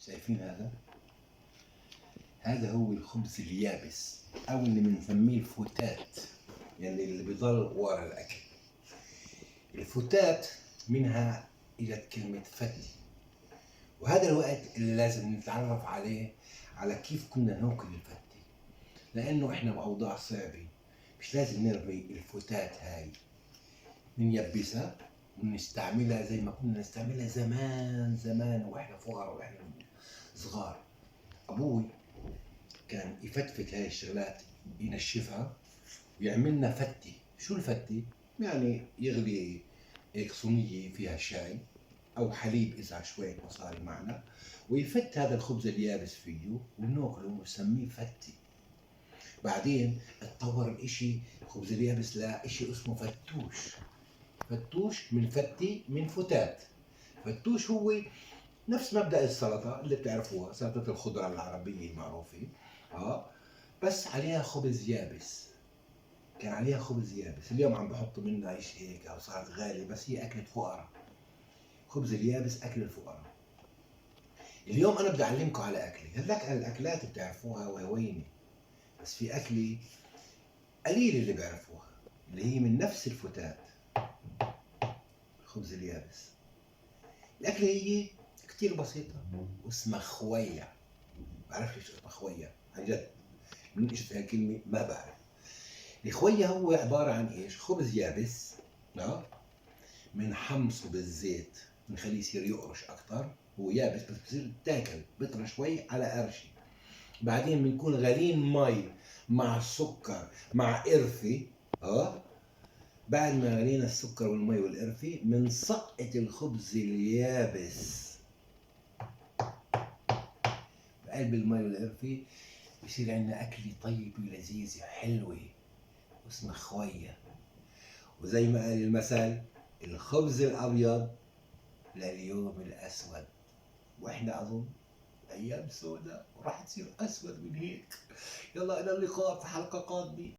شايفين هذا؟ هذا هو الخبز اليابس او اللي بنسميه الفتات، يعني اللي بيضل ورا الاكل. الفتات منها اجت كلمة فتي، وهذا الوقت اللي لازم نتعرف عليه، على كيف كنا ناكل الفتي، لانه احنا باوضاع صعبة مش لازم نرمي الفتات هاي، نيبسها ونستعملها زي ما كنا نستعملها زمان زمان واحنا فقراء واحنا صغار. ابوي كان يفتفت هاي الشغلات، ينشفها ويعملنا فتي. شو الفتي؟ يعني يغلي هيك صينية فيها شاي أو حليب إذا شوية مصاري معنا، ويفت هذا الخبز اليابس فيه وناكله ونسميه فتي. بعدين اتطور الإشي الخبز اليابس لإشي اسمه فتوش. فتوش من فتي من فتات. فتوش هو نفس مبدأ السلطة اللي بتعرفوها، سلطة الخضرة العربية المعروفة، بس عليها خبز يابس. كان عليها خبز يابس. اليوم عم بحطوا منها عيش هيك او صارت غالية، بس هي أكلة فقراء. خبز اليابس أكل الفقراء. اليوم أنا بدي أعلمكم على أكلة. هذاك الأكلات بتعرفوها وهوينة، بس في أكلة قليل اللي بيعرفوها، اللي هي من نفس الفتات، الخبز اليابس. الأكلة هي كتير بسيطة واسمها خوية. بعرف ليش اسمها خوية، عن جد من اجت هالكلمة ما بعرف. الخوية هو عبارة عن ايش؟ خبز يابس بنحمصه بالزيت، بنخليه يصير يقرش أكثر. هو يابس بس بصير تاكل، بيطرى شوي على قرشة. بعدين بنكون غالين مي مع السكر مع قرفة. بعد ما غلينا السكر والمي والقرفة بنسقط الخبز اليابس بقلب المي والقرفة، بصير عندنا أكلة طيبة ولذيذة حلوة واسمها خوية. وزي ما قال المثل، الخبز الأبيض لليوم الأسود، وإحنا أظن أيام سوداء وراح تصير أسود من هيك. يلا إلى اللقاء في حلقة قادمة.